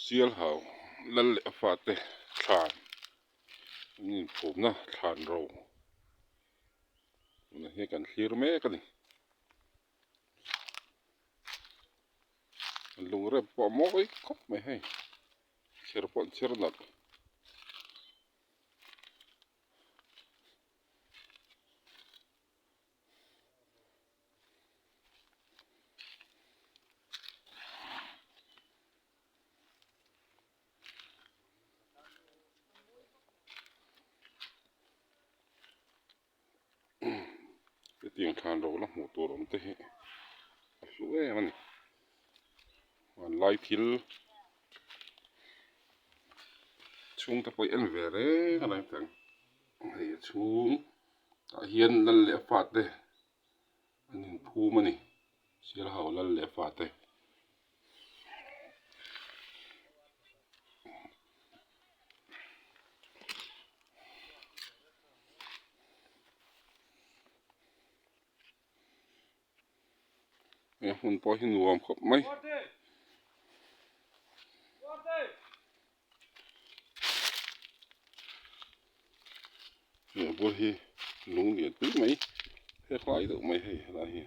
Sialhau lal leh a fate thlan an inphumna thlan ro tunah hian kan thlir mek a ni. Lungrem pawh a mawi khawp mai hei chher pawh an chher nalh. Hetiang thlan ro la hmuh tur awm te hi a hlu em a ni hmanlai thil chhungte pawh hi en ve reng a ni hei a chhung tah hian lal leh a fate an inphum a ni sialhau lal leh a fate. He hmun pawh hi nuam khawp mai. He bul hi lung lian pui mai phek lai deuh mai hei helai hi.